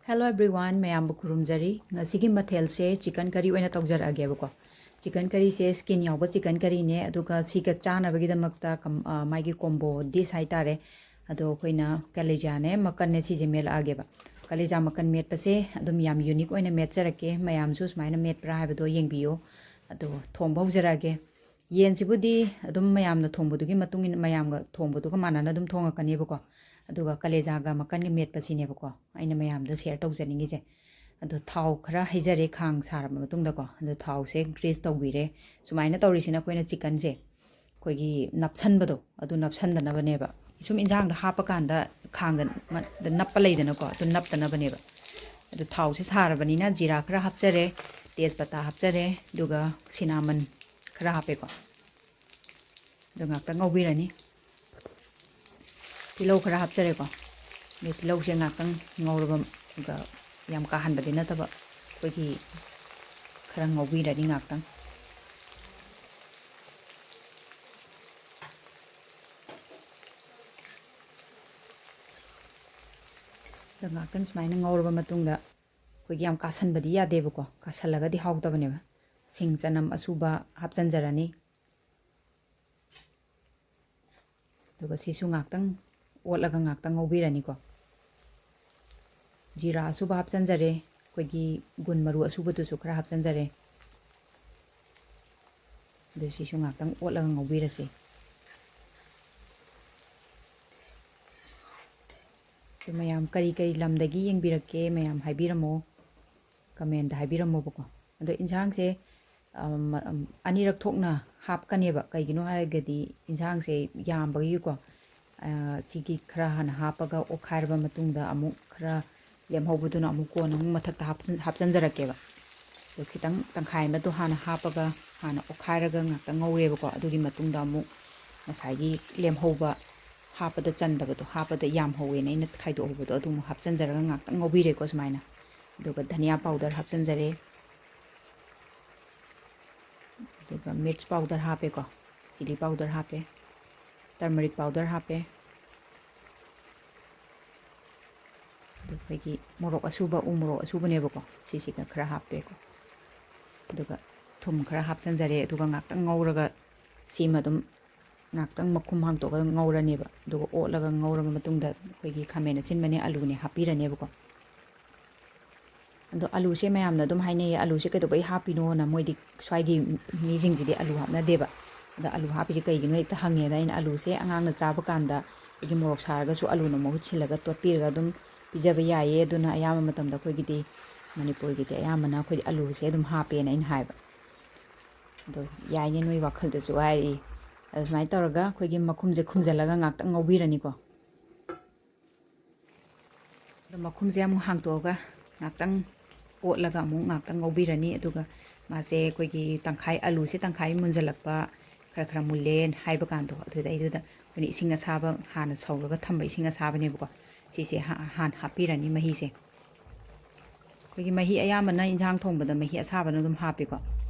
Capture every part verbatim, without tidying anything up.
Hello everyone, ꯃꯌꯥꯝꯕꯨ ꯈꯨꯔꯨꯝꯖꯔꯤ꯫ ꯉꯁꯤꯒꯤ ꯃꯊꯦꯜꯁꯦ chicken curry ꯑꯣꯏꯅ ꯇꯧꯖꯔꯛꯑꯒꯦꯕꯀꯣ꯫ Chicken curryꯁꯦ skin ꯌꯥꯎꯕ chicken curryꯅꯦ, ꯑꯗꯨꯒ ꯁꯤꯒ ꯆꯥꯅꯕꯒꯤꯗꯃꯛꯇ ꯀꯝ-, ꯑ, ꯃꯥꯒꯤ combo dish ꯍꯥꯏꯇꯥꯔꯦ꯫ ꯑꯗꯣ ꯑꯩꯈꯣꯏꯅ ꯀꯂꯦꯖꯥꯅꯦ, ꯃꯀꯟꯅꯦ, ꯁꯤꯁꯦ ꯃꯦꯠꯂꯛꯑꯒꯦꯕ꯫ ꯀꯂꯦꯖꯥ ꯃꯀꯟ ꯃꯦꯠꯄꯁꯦ ꯑꯗꯨꯝ ꯌꯥꯝ unique ꯑꯣꯏꯅ ꯃꯦꯠꯆꯔꯛꯀꯦ, ꯃꯌꯥꯝꯁꯨ ꯁꯨꯃꯥꯏꯅ ꯃꯦꯠꯄ꯭ꯔꯥ ꯍꯥꯏꯕꯗꯣ ꯌꯦꯡꯕꯤꯌꯣ꯫ ꯑꯗꯣ ꯊꯣꯡꯕ ꯍꯧꯖꯔꯛꯑꯒꯦ꯫ ꯌꯦꯟꯁꯤꯕꯨꯗꯤ ꯑꯗꯨꯝ ꯃꯌꯥꯝꯅ ꯊꯣꯡꯕꯗꯨꯒꯤ ꯃꯇꯨꯡ ꯏꯟꯅ, ꯃꯌꯥꯝꯒ ꯊꯣꯡꯕꯗꯨꯒ ꯃꯥꯟꯅꯅ ꯑꯗꯨꯝ ꯊꯣꯡꯉꯛꯀꯅꯦꯕꯀꯣ꯫ ꯑꯗꯨꯒ ꯀꯂꯦꯖꯥꯒ ꯃꯀꯟꯒ ꯃꯦꯠꯄꯁꯤꯅꯦꯕꯀꯣ ꯑꯩꯅ ꯃꯌꯥꯝꯗ share ꯇꯧꯖꯅꯤꯡꯉꯤꯁꯦ꯫ ꯑꯗꯣ ꯊꯥꯎ ꯈꯔ ꯍꯩꯖꯔꯦ ꯈꯥꯡ ꯁꯥꯔꯕ ꯃꯇꯨꯡꯗꯀꯣ꯫ ꯑꯗꯣ ꯊꯥꯎꯁꯦ grease ꯇꯧꯕꯤꯔꯦ꯫ ꯁꯨꯃꯥꯏꯅ ꯇꯧꯔꯤꯁꯤꯅ ꯑꯩꯈꯣꯏꯅ chickenꯁꯦ ꯑꯩꯈꯣꯏꯒꯤ ꯅꯞꯁꯟꯕꯗꯣ ꯑꯗꯨ ꯅꯞꯁꯟꯗꯅꯕꯅꯦꯕ꯫ ꯁꯨꯝ ꯏꯟꯖꯥꯡꯗ ꯍꯥꯞꯄꯀꯥꯟꯗ ꯈꯥꯡꯗ ꯃ-, ꯗ ꯅꯞꯄ ꯂꯩꯗꯅꯀꯣ, ꯑꯗꯨ ꯅꯞꯇꯅꯕꯅꯦꯕ꯫ ꯑꯗꯣ ꯊꯥꯎꯁꯦ ꯁꯥꯔꯕꯅꯤꯅ ꯖꯤꯔꯥ ꯈꯔ ꯍꯥꯞꯆꯔꯦ, ꯇꯦꯖꯄꯇꯥ ꯍꯥꯞꯆꯔꯦ, ꯑꯗꯨꯒ cinnamon ꯈꯔ ꯍꯥꯞꯄꯦꯀꯣ꯫ ꯑꯗꯣ ꯉꯥꯛꯇꯪ ꯉꯧꯕꯤꯔꯅꯤ꯫ ꯇꯤꯜꯍꯧ ꯈꯔ ꯍꯥꯞꯆꯔꯦꯀꯣ꯫ ꯑꯗꯩ ꯇꯤꯜꯍꯧꯁꯦ ꯉꯥꯛꯇꯪ ꯉꯧꯔꯕ, ꯑꯗꯨꯒ ꯌꯥꯝ ꯀꯥꯍꯟꯕꯗꯤ ꯅꯠꯇꯕ, ꯑꯩꯈꯣꯏꯒꯤ ꯈꯔ ꯉꯧꯕꯤꯔꯅꯤ ꯉꯥꯛꯇꯪ꯫ ꯑꯗꯣ ꯉꯥꯛꯇꯪ ꯁꯨꯃꯥꯏꯅ ꯉꯧꯔꯕ ꯃꯇꯨꯡꯗ, ꯑꯩꯈꯣꯏꯒꯤ ꯌꯥꯝ ꯀꯥꯁꯟꯕꯗꯤ ꯌꯥꯗꯦꯕꯀꯣ, ꯀꯥꯁꯜꯂꯒꯗꯤ ꯍꯥꯎꯇꯕꯅꯦꯕ꯫ ꯁꯤꯡ ꯆꯅꯝ ꯑꯁꯨꯕ ꯍꯥꯞꯆꯤꯟꯖꯔꯅꯤ꯫ ꯑꯗꯨꯒ ꯁꯤꯁꯨ ꯉꯥꯛꯇꯪ ꯑꯣꯠꯂꯒ ꯉꯥꯛꯇꯪ ꯉꯧꯕꯤꯔꯅꯤꯀꯣ꯫ ꯖꯤꯔꯥ ꯑꯁꯨꯕ ꯍꯥꯞꯆꯤꯟꯖꯔꯦ, ꯑꯩꯈꯣꯏꯒꯤ ꯒꯨꯟ ꯃꯔꯨ ꯑꯁꯨꯕꯗꯨꯁꯨ ꯈꯔ ꯍꯥꯞꯆꯤꯟꯖꯔꯦ꯫ ꯑꯗꯨ ꯁꯤꯁꯨ ꯉꯥꯛꯇꯪ ꯑꯣꯠꯂꯒ ꯉꯧꯕꯤꯔꯁꯤ꯫ ꯑꯗꯨ ꯃꯌꯥꯝ ꯀꯔꯤ ꯀꯔꯤ ꯂꯝꯗꯒꯤ ꯌꯦꯡꯕꯤꯔꯛꯀꯦ, ꯃꯌꯥꯝ ꯍꯥꯏꯕꯤꯔꯝꯃꯣ, comment ꯍꯥꯏꯕꯤꯔꯝꯃꯣꯕꯀꯣ꯫ ꯑꯗꯣ ꯏꯟꯁꯥꯡꯁꯦ, ꯑꯝ, ꯑꯝ, ꯑꯅꯤꯔꯛ ꯊꯣꯛꯅ ꯍꯥꯞꯀꯅꯦꯕ꯫ ꯀꯩꯒꯤꯅꯣ ꯍꯥꯏꯔꯒꯗꯤ ꯏꯟꯁꯥꯡꯁꯦ ꯌꯥꯝꯕꯒꯤꯀꯣ꯫ ꯑ, ꯁꯤꯒꯤ ꯈꯔ ꯍꯥꯟꯅ ꯍꯥꯞꯄꯒ ꯑꯣꯠꯈꯥꯏꯔꯕ ꯃꯇꯨꯡꯗ ꯑꯃꯨꯛ ꯈꯔ ꯂꯦꯝꯍꯧꯕꯗꯨꯅ ꯑꯃꯨꯛ ꯀꯣꯟꯅ ꯑꯃꯨꯛ ꯃꯊꯛꯇ ꯍꯥꯞꯆꯤꯟ-, ꯍꯥꯞꯆꯤꯟꯖꯔꯛꯀꯦꯕ꯫ ꯑꯗꯣ ꯈꯤꯇꯪ ꯇꯪꯈꯥꯏ ꯑꯃꯗꯣ ꯍꯥꯟꯅ ꯍꯥꯞꯄꯒ, ꯍꯥꯟꯅ ꯑꯣꯠꯈꯥꯏꯔꯒ ꯉꯥꯛꯇꯪ ꯉꯧꯔꯦꯕꯀꯣ꯫ ꯑꯗꯨꯒꯤ ꯃꯇꯨꯡꯗ ꯑꯃꯨꯛ ꯉꯁꯥꯏꯒꯤ ꯂꯦꯝꯍꯧꯕ, ꯍꯥꯞꯄꯗ ꯆꯟꯗꯕꯗꯣ, ꯍꯥꯞꯄꯗ ꯌꯥꯝ ꯍꯧꯋꯦꯅ ꯑꯩꯅ ꯈꯥꯏꯗꯣꯛꯍꯧꯕꯗꯣ, ꯑꯗꯨ ꯑꯃꯨꯛ ꯍꯥꯞꯆꯤꯟꯖꯔꯒ ꯉꯥꯛꯇꯪ ꯉꯧꯕꯤꯔꯦꯀꯣ ꯁꯨꯃꯥꯏꯅ꯫ ꯑꯗꯨꯒ ꯙꯅꯤꯌꯥ powder ꯍꯥꯞꯆꯤꯟꯖꯔꯦ, ꯑꯗꯨꯒ ꯃꯤꯔꯆ powder ꯍꯥꯞꯄꯦꯀꯣ, chilli powder ꯍꯥꯞꯄꯦ, turmeric powder ꯍꯥꯞꯄꯦ, ꯑꯗꯨ ꯑꯩꯈꯣꯏꯒꯤ ꯃꯣꯔꯣꯛ ꯑꯁꯨꯕ, ꯎ ꯃꯣꯔꯣꯛ ꯑꯁꯨꯕꯅꯦꯕꯀꯣ, ꯁꯤꯁꯤꯒ ꯈꯔ ꯍꯥꯞꯄꯦꯀꯣ꯫ ꯑꯗꯨꯒ ꯊꯨꯝ ꯈꯔ ꯍꯥꯞꯆꯤꯟꯖꯔꯦ꯫ ꯑꯗꯨꯒ ꯉꯥꯛꯇꯪ ꯉꯧꯔꯒ, ꯁꯤꯃ ꯑꯗꯨꯝ ꯉꯥꯛꯇꯪ ꯃꯈꯨꯝ ꯍꯥꯡꯇꯣꯛꯑꯒ ꯉꯧꯔꯅꯦꯕ꯫ ꯑꯗꯨꯒ ꯑꯣꯠꯂꯒ ꯉꯧꯔꯕ ꯃꯇꯨꯡꯗ ꯑꯩꯈꯣꯏꯒꯤ ꯈꯥꯃꯦꯟ ꯑꯁꯤꯟꯕꯅꯦ, ꯑꯂꯨꯅꯦ ꯍꯥꯞꯄꯤꯔꯅꯦꯕꯀꯣ꯫ ꯑꯗꯣ ꯑꯂꯨꯁꯦ ꯃꯌꯥꯝꯅ ꯑꯗꯨꯝ ꯍꯥꯏꯅꯩꯌꯦ, "ꯑꯂꯨꯁꯦ ꯀꯩꯗꯧꯕꯩ ꯍꯥꯞꯄꯤꯅꯣꯅ?" ꯃꯣꯏꯗꯤ, ꯁ꯭ꯋꯥꯏꯒꯤ ꯃꯤꯁꯤꯡꯁꯤꯗꯤ ꯑꯂꯨ ꯍꯥꯞꯅꯗꯦꯕ꯫ ꯑꯗ ꯑꯂꯨ ꯍꯥꯞꯄꯤꯁꯦ ꯀꯩꯒꯤꯅꯣ ꯍꯦꯛꯇ ꯍꯪꯉꯦ꯫ ꯑꯗ ꯑꯩꯅ, "ꯑꯂꯨꯁꯦ ꯑꯉꯥꯡꯅ ꯆꯥꯕ ꯀꯥꯟꯗ ꯑꯩꯈꯣꯏꯒꯤ ꯃꯣꯔꯣꯛ ꯁꯥꯔꯒꯁꯨ ꯑꯂꯨꯅ ꯃꯍꯨꯠ ꯁꯤꯜꯂꯒ ꯇꯣꯠꯄꯤꯔꯒ ꯑꯗꯨꯝ ꯄꯤꯖꯕ ꯌꯥꯏꯌꯦ꯫ ꯑꯗꯨꯅ ꯑꯌꯥꯝꯕ ꯃꯇꯝꯗ ꯑꯩꯈꯣꯏꯒꯤꯗꯤ, ꯃꯅꯤꯄꯨꯔꯒꯤꯗꯤ ꯑꯌꯥꯝꯕꯅ ꯑꯩꯈꯣꯏꯗꯤ ꯑꯂꯨꯁꯦ ꯑꯗꯨꯝ ꯍꯥꯞꯄꯦꯅ" ꯑꯩꯅ ꯍꯥꯏꯕ꯫ ꯑꯗꯣ ꯌꯥꯏꯅꯦ, ꯅꯣꯏ ꯋꯥꯈꯜꯗꯁꯨ ꯍꯥꯏꯔꯛꯏ꯫ ꯑꯗꯨ ꯁꯨꯃꯥꯏꯅ ꯇꯧꯔꯒ ꯑꯩꯈꯣꯏꯒꯤ ꯃꯈꯨꯝꯁꯦ ꯈꯨꯝꯖꯤꯜꯂꯒ ꯉꯥꯛꯇꯪ ꯉꯧꯕꯤꯔꯅꯤꯀꯣ꯫ ꯑꯗꯣ ꯃꯈꯨꯝꯁꯦ ꯑꯃꯨꯛ ꯍꯥꯡꯇꯣꯛꯑꯒ ꯉꯥꯛꯇꯪ ꯑꯣꯠꯂꯒ ꯑꯃꯨꯛ ꯉꯥꯛꯇꯪ ꯉꯧꯕꯤꯔꯅꯤ꯫ ꯑꯗꯨꯒ ꯃꯥꯁꯦ ꯑꯩꯈꯣꯏꯒꯤ ꯇꯪꯈꯥꯏ, ꯑꯂꯨꯁꯦ ꯇꯪꯈꯥꯏ ꯃꯨꯟꯖꯜꯂꯛꯄ, ꯈꯔ ꯈꯔ ꯃꯨꯜꯂꯦ ꯍꯥꯏꯕ ꯀꯥꯟꯗꯣ, ꯑꯗꯨꯗꯩꯗꯨꯗ ꯑꯩꯈꯣꯏꯅ ꯏꯁꯤꯡ ꯑꯁꯥꯕ, ꯍꯥꯟꯅ ꯁꯧꯔꯒ ꯊꯝꯕ ꯏꯁꯤꯡ ꯑꯁꯥꯕꯅꯦꯕꯀꯣ, ꯁꯤꯁꯦ ꯍꯥ-, ꯍꯥꯟꯅ ꯍꯥꯞꯄꯤꯔꯅꯤ ꯃꯍꯤꯁꯦ꯫ ꯑꯩꯈꯣꯏꯒꯤ ꯃꯍꯤ ꯑꯌꯥꯝꯕꯅ ꯏꯟꯁꯥꯡ ꯊꯣꯡꯕꯗ ꯃꯍꯤ ꯑꯁꯥꯕꯅ ꯑꯗꯨꯝ ꯍꯥꯞꯄꯤꯀꯣ꯫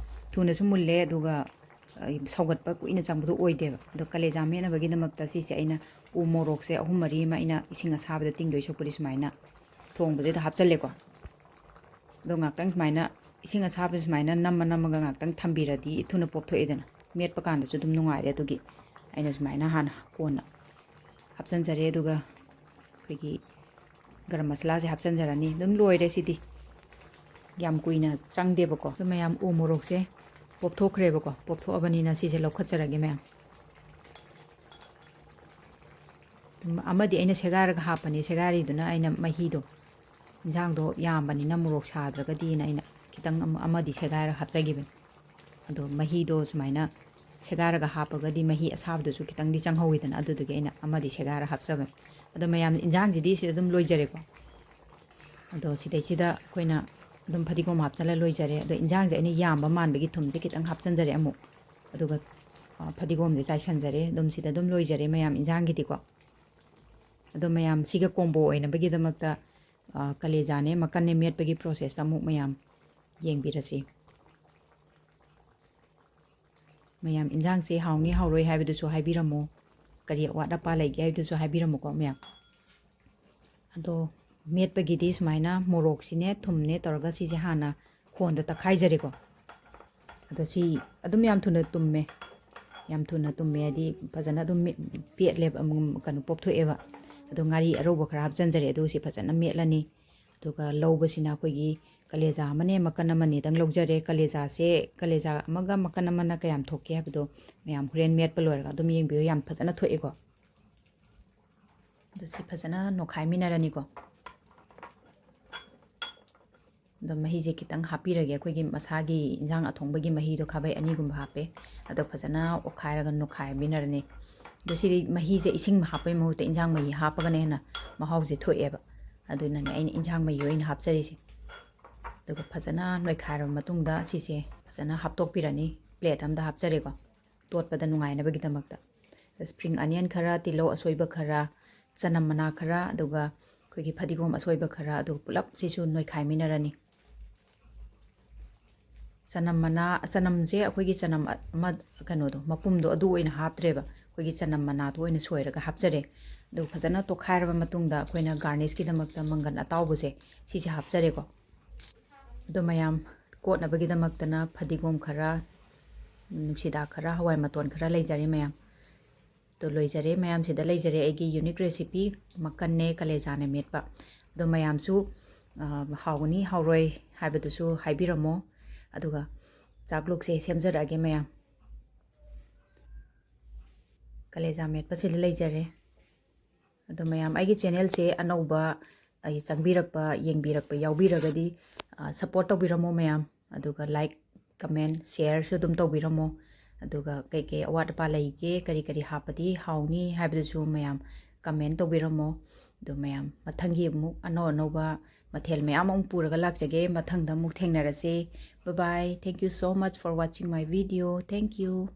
ꯊꯨꯅꯁꯨ ꯃꯨꯜꯂꯦ, ꯑꯗꯨꯒ, ꯑ, ꯁꯧꯒꯠꯄ ꯀꯨꯏꯅ ꯆꯪꯕꯗꯣ ꯑꯣꯏꯗꯦꯕ꯫ ꯑꯗꯣ ꯀꯂꯦꯖꯥ ꯃꯦꯠꯅꯕꯒꯤꯗꯃꯛꯇ ꯁꯤꯁꯦ ꯑꯩꯅ ꯎ ꯃꯣꯔꯣꯛꯁꯦ ꯑꯍꯨꯝ ꯃꯔꯤ ꯑꯃ ꯑꯩꯅ ꯏꯁꯤꯡ ꯑꯁꯥꯕꯗ ꯇꯤꯡꯗꯣꯏ ꯁꯔꯨꯛꯄꯨꯗꯤ ꯁꯨꯃꯥꯏꯅ ꯊꯣꯡꯕꯁꯤꯗ ꯍꯥꯞꯆꯜꯂꯦꯀꯣ꯫ ꯑꯗꯣ ꯉꯥꯛꯇꯪ ꯁꯨꯃꯥꯏꯅ ꯏꯁꯤꯡ ꯑꯁꯥꯕꯁꯦ ꯁꯨꯃꯥꯏꯅ ꯅꯝꯃ ꯅꯝꯃꯒ ꯉꯥꯛꯇꯪ ꯊꯝꯕꯤꯔꯗꯤ ꯊꯨꯅ ꯄꯣꯞꯊꯣꯛꯑꯦꯗꯅ, ꯃꯦꯠꯄ ꯀꯥꯟꯗꯁꯨ ꯑꯗꯨꯝ ꯅꯨꯡꯉꯥꯏꯔꯦ꯫ ꯑꯗꯨꯒꯤ ꯑꯩꯅ ꯁꯨꯃꯥꯏꯅ ꯍꯥꯟꯅ ꯀꯣꯟꯅ ꯍꯥꯞꯆꯟꯖꯔꯦ꯫ ꯑꯗꯨꯒ ꯑꯩꯈꯣꯏꯒꯤ ꯒꯔꯝ ꯃꯁꯥꯂꯥꯁꯦ ꯍꯥꯞꯆꯟꯖꯔꯅꯤ꯫ ꯑꯗꯨꯝ ꯂꯣꯏꯔꯦ ꯁꯤꯗꯤ, ꯌꯥꯝ ꯀꯨꯏꯅ ꯆꯪꯗꯦꯕꯀꯣ꯫ ꯑꯗꯨ ꯃꯌꯥꯝ ꯎ ꯃꯣꯔꯣꯛꯁꯦ ꯄꯣꯞꯊꯣꯛꯈ꯭ꯔꯦꯕꯀꯣ, ꯄꯣꯞꯊꯣꯛꯑꯕꯅꯤꯅ ꯁꯤꯁꯦ ꯂꯧꯈꯠꯆꯔꯒꯦ ꯃꯌꯥꯝ꯫ ꯑꯗꯨꯝ ꯑꯃꯗꯤ ꯑꯩꯅ ꯁꯦꯒꯥꯏꯔꯒ ꯍꯥꯞꯄꯅꯦ, ꯁꯦꯒꯥꯏꯔꯤꯗꯨꯅ ꯑꯩꯅ ꯃꯍꯤꯗꯣ, ꯏꯟꯖꯥꯡꯗꯣ ꯌꯥꯝꯕꯅꯤꯅ ꯃꯣꯔꯣꯛ ꯁꯥꯗ꯭ꯔꯒꯗꯤꯅ ꯑꯩꯅ ꯈꯤꯇꯪ ꯑꯃ-, ꯑꯃꯗꯤ ꯁꯦꯒꯥꯏꯔꯒ ꯍꯥꯞꯆꯈꯤꯕꯅꯤ꯫ ꯑꯗꯣ ꯃꯍꯤꯗꯣ ꯁꯨꯃꯥꯏꯅ ꯁꯦꯒꯥꯏꯔꯒ ꯍꯥꯞꯄꯒꯗꯤ ꯃꯍꯤ ꯑꯁꯥꯕꯗꯨꯁꯨ ꯈꯤꯇꯪꯗꯤ ꯆꯪꯍꯧꯋꯤꯗꯅ, ꯑꯗꯨꯗꯨꯒꯤ ꯑꯩꯅ ꯑꯃꯗꯤ ꯁꯦꯒꯥꯏꯔ ꯍꯥꯞꯆꯕꯅꯤ꯫ ꯑꯗꯣ ꯃꯌꯥꯝ, ꯏꯟꯖꯥꯡꯁꯤꯗꯤ ꯁꯤꯗ ꯑꯗꯨꯝ ꯂꯣꯏꯖꯔꯦꯀꯣ꯫ ꯑꯗꯣ ꯁꯤꯗꯩꯁꯤꯗ ꯑꯩꯈꯣꯏꯅ ꯑꯗꯨꯝ ꯐꯗꯤꯒꯣꯝ ꯍꯥꯞꯆꯜꯂ ꯂꯣꯏꯖꯔꯦ꯫ ꯑꯗꯣ ꯏꯟꯖꯥꯡꯁꯦ ꯑꯩꯅ ꯌꯥꯝꯕ ꯃꯥꯟꯕꯒꯤ ꯊꯨꯝꯁꯦ ꯈꯤꯇꯪ ꯍꯥꯞꯆꯟꯖꯔꯦ ꯑꯃꯨꯛ, ꯑꯗꯨꯒ, ꯑ, ꯐꯗꯤꯒꯣꯝꯁꯦ ꯆꯥꯏꯁꯟꯖꯔꯦ꯫ ꯑꯗꯨꯝ ꯁꯤꯗ ꯑꯗꯨꯝ ꯂꯣꯏꯖꯔꯦ ꯃꯌꯥꯝ ꯏꯟꯖꯥꯡꯒꯤꯗꯤꯀꯣ꯫ ꯑꯗꯣ ꯃꯌꯥꯝ ꯁꯤꯒ ꯀꯣꯝꯕꯣ ꯑꯣꯏꯅꯕꯒꯤꯗꯃꯛꯇ, ꯑ, ꯀꯂꯦꯖꯥꯅꯦ ꯃꯀꯟꯅꯦ ꯃꯦꯠꯄꯒꯤ ꯄ꯭ꯔꯣꯁꯦꯁꯇ ꯑꯃꯨꯛ ꯃꯌꯥꯝ ꯌꯦꯡꯕꯤꯔꯁꯤ꯫ ꯃꯌꯥꯝ ꯏꯟꯖꯥꯡꯁꯦ ꯍꯥꯎꯅꯤ ꯍꯥꯎꯔꯣꯏ ꯍꯥꯏꯕꯗꯨꯁꯨ ꯍꯥꯏꯕꯤꯔꯝꯃꯣ, ꯀꯔꯤ ꯑꯋꯥꯠ ꯑꯄꯥ ꯂꯩꯒꯦ ꯍꯥꯏꯕꯗꯨꯁꯨ ꯍꯥꯏꯕꯤꯔꯝꯃꯨꯀꯣ ꯃꯌꯥꯝ꯫ ꯑꯗꯣ ꯃꯦꯠꯄꯒꯤꯗꯤ ꯁꯨꯃꯥꯏꯅ ꯃꯣꯔꯣꯛꯁꯤꯅꯦ ꯊꯨꯝꯅꯦ ꯇꯧꯔꯒ ꯁꯤꯁꯦ ꯍꯥꯟꯅ ꯈꯣꯟꯗ ꯇꯛꯈꯥꯏꯖꯔꯦꯀꯣ꯫ ꯑꯗꯣ ꯁꯤ ꯑꯗꯨꯝ ꯌꯥꯝ ꯊꯨꯅ ꯇꯨꯝꯃꯦ, ꯌꯥꯝ ꯊꯨꯅ ꯇꯨꯝꯃꯦ ꯍꯥꯏꯗꯤ ꯐꯖꯅ ꯑꯗꯨꯝ ꯃꯦ-, ꯄꯦꯠꯂꯦꯕ, ꯑꯃ ꯀꯩꯅꯣ ꯄꯣꯞꯊꯣꯛꯑꯦꯕ꯫ ꯑꯗꯣ ꯉꯥꯔꯤ ꯑꯔꯧꯕ ꯈꯔ ꯍꯥꯞꯆꯤꯟꯖꯔꯦ, ꯑꯗꯨꯒ ꯁꯤ ꯐꯖꯅ ꯃꯦꯠꯂꯅꯤ꯫ ꯑꯗꯨꯒ ꯂꯧꯕꯁꯤꯅ ꯑꯩꯈꯣꯏꯒꯤ ꯀꯂꯦꯖꯥ ꯑꯃꯅꯦ ꯃꯀꯟ ꯑꯃꯅꯤꯗꯪ ꯂꯧꯖꯔꯦ꯫ ꯀꯂꯦꯖꯥꯁꯦ, ꯀꯂꯦꯖꯥ ꯑꯃꯒ ꯃꯀꯟ ꯑꯃꯅ ꯀꯌꯥꯝ ꯊꯣꯛꯀꯦ ꯍꯥꯏꯕꯗꯣ ꯃꯌꯥꯝ ꯍꯣꯔꯦꯟ ꯃꯦꯠꯄ ꯂꯣꯏꯔꯒ ꯑꯗꯨꯝ ꯌꯦꯡꯕꯤꯌꯨ, ꯌꯥꯝ ꯐꯖꯅ ꯊꯣꯛꯑꯦꯀꯣ꯫ ꯑꯗꯨ ꯁꯤ ꯐꯖꯅ ꯅꯣꯠꯈꯥꯏꯃꯤꯟꯅꯔꯅꯤꯀꯣ꯫ ꯑꯗꯣ ꯃꯍꯤꯁꯦ ꯈꯤꯇꯪ ꯍꯥꯞꯄꯤꯔꯒꯦ꯫ ꯑꯩꯈꯣꯏꯒꯤ ꯃꯁꯥꯒꯤ ꯏꯟꯖꯥꯡ ꯑꯊꯣꯡꯕꯒꯤ ꯃꯍꯤꯗꯣ ꯈꯥꯕꯩ ꯑꯅꯤꯒꯨꯝꯕ ꯍꯥꯞꯄꯦ꯫ ꯑꯗꯣ ꯐꯖꯅ ꯑꯣꯠꯈꯥꯏꯔꯒ ꯅꯣꯠꯈꯥꯏꯃꯤꯟꯅꯔꯅꯤ꯫ ꯑꯗꯣ ꯁꯤꯗꯤ ꯃꯍꯤꯁꯦ ꯏꯁꯤꯡ ꯍꯥꯞꯄꯩ ꯃꯍꯨꯠꯇ ꯏꯟꯖꯥꯡ ꯃꯍꯤ ꯍꯥꯞꯄꯒꯅ ꯍꯦꯟꯅ ꯃꯍꯥꯎꯁꯦ ꯊꯣꯛꯑꯦꯕ꯫ ꯑꯗꯨꯅꯅꯦ ꯑꯩꯅ ꯏꯟꯖꯥꯡ ꯃꯍꯤ ꯑꯣꯏꯅ ꯍꯥꯞꯆꯔꯤꯁꯦ꯫ ꯑꯗꯨꯒ ꯐꯖꯅ ꯅꯣꯏꯈꯥꯏꯔꯕ ꯃꯇꯨꯡꯗ ꯁꯤꯁꯦ ꯐꯖꯅ ꯍꯥꯞꯇꯣꯛꯄꯤꯔꯅꯤ꯫ ꯄ꯭ꯂꯦꯠ ꯑꯝꯗ ꯍꯥꯞꯆꯔꯦꯀꯣ, ꯇꯣꯠꯄꯗ ꯅꯨꯡꯉꯥꯏꯅꯕꯒꯤꯗꯃꯛꯇ꯫ ꯁ꯭ꯄ꯭ꯔꯤꯡ ꯑꯅꯤꯌꯟ ꯈꯔ, ꯇꯤꯜꯍꯧ ꯑꯁꯣꯏꯕ ꯈꯔ, ꯆꯅꯝ ꯃꯅꯥ ꯈꯔ, ꯑꯗꯨꯒ ꯑꯩꯈꯣꯏꯒꯤ ꯐꯗꯤꯒꯣꯝ ꯑꯁꯣꯏꯕ ꯈꯔ, ꯑꯗꯨꯒ ꯄꯨꯂꯞ ꯁꯤꯁꯨ ꯅꯣꯏꯈꯥꯏꯃꯤꯟꯅꯔꯅꯤ꯫ ꯆꯅꯝ ꯃꯅꯥ, ꯆꯅꯝꯁꯦ ꯑꯩꯈꯣꯏꯒꯤ ꯆꯅꯝ ꯑꯃ, ꯀꯩꯅꯣꯗꯣ, ꯃꯄꯨꯝꯗꯣ ꯑꯗꯨ ꯑꯣꯏꯅ ꯍꯥꯞꯇ꯭ꯔꯦꯕ, ꯑꯩꯈꯣꯏꯒꯤ ꯆꯅꯝ ꯃꯅꯥꯗꯣ ꯑꯣꯏꯅ ꯁꯣꯏꯔꯒ ꯍꯥꯞꯆꯔꯦ꯫ ꯑꯗꯨ ꯐꯖꯅ ꯇꯣꯠꯈꯥꯏꯔꯕ ꯃꯇꯨꯡꯗ ꯑꯩꯈꯣꯏꯅ ꯒꯥꯔꯅꯤꯁꯀꯤꯗꯃꯛꯇ ꯃꯪꯒꯟ ꯑꯇꯥꯎꯕꯁꯦ ꯁꯤꯁꯦ ꯍꯥꯞꯆꯔꯦꯀꯣ꯫ ꯑꯗꯣ ꯃꯌꯥꯝ ꯀꯣꯠꯅꯕꯒꯤꯗꯃꯛꯇꯅ ꯐꯗꯤꯒꯣꯝ ꯈꯔ, ꯅꯨꯡꯁꯤꯗꯥꯛ ꯈꯔ, ꯍꯋꯥꯏ ꯃꯇꯣꯟ ꯈꯔ ꯂꯩꯖꯔꯦ ꯃꯌꯥꯝ꯫ ꯑꯗꯣ ꯂꯣꯏꯖꯔꯦ ꯃꯌꯥꯝ, ꯁꯤꯗ ꯂꯩꯖꯔꯦ ꯑꯩꯒꯤ unique recipe, ꯃꯀꯟꯅꯦ ꯀꯂꯦꯖꯥꯅꯦ ꯃꯦꯠꯄ꯫ ꯑꯗꯣ ꯃꯌꯥꯝꯁꯨ, ꯑ, ꯍꯥꯎꯒꯅꯤ ꯍꯥꯎꯔꯣꯏ ꯍꯥꯏꯕꯗꯨꯁꯨ ꯍꯥꯏꯕꯤꯔꯝꯃꯣ꯫ ꯑꯗꯨꯒ ꯆꯥꯛꯂꯨꯛꯁꯦ ꯁꯦꯝꯖꯔꯛꯑꯒꯦ ꯃꯌꯥꯝ꯫ ꯀꯂꯦꯖꯥ ꯃꯦꯠꯄꯁꯤꯗ ꯂꯩꯖꯔꯦ꯫ ꯑꯗꯣ ꯃꯌꯥꯝ ꯑꯩꯒꯤ channelꯁꯦ ꯑꯅꯧꯕ ꯑꯩ ꯆꯪꯕꯤꯔꯛꯄ, ꯌꯦꯡꯕꯤꯔꯛꯄ ꯌꯥꯎꯕꯤꯔꯒꯗꯤ, ꯑ, support ꯇꯧꯕꯤꯔꯝꯃꯣ ꯃꯌꯥꯝ꯫ ꯑꯗꯨꯒ like, comment, shareꯁꯨ ꯑꯗꯨꯝ ꯇꯧꯕꯤꯔꯝꯃꯣ꯫ ꯑꯗꯨꯒ ꯀꯩꯀꯩ ꯑꯋꯥꯠ ꯑꯄꯥ ꯂꯩꯒꯦ, ꯀꯔꯤ ꯀꯔꯤ ꯍꯥꯞꯄꯗꯤ ꯍꯥꯎꯅꯤ ꯍꯥꯏꯕꯗꯨꯁꯨ ꯃꯌꯥꯝ comment ꯇꯧꯕꯤꯔꯝꯃꯣ꯫ ꯑꯗꯣ ꯃꯌꯥꯝ ꯃꯊꯪꯒꯤ ꯑꯃꯨꯛ ꯑꯅꯧ ꯑꯅꯧꯕ ꯃꯊꯦꯜ ꯃꯌꯥꯝ ꯑꯃꯨꯛ ꯄꯨꯔꯒ ꯂꯥꯛꯆꯒꯦ꯫ ꯃꯊꯪꯗ ꯑꯃꯨꯛ ꯊꯦꯡꯅꯔꯁꯦ꯫ Bye bye. Thank you so much for watching my video. Thank you.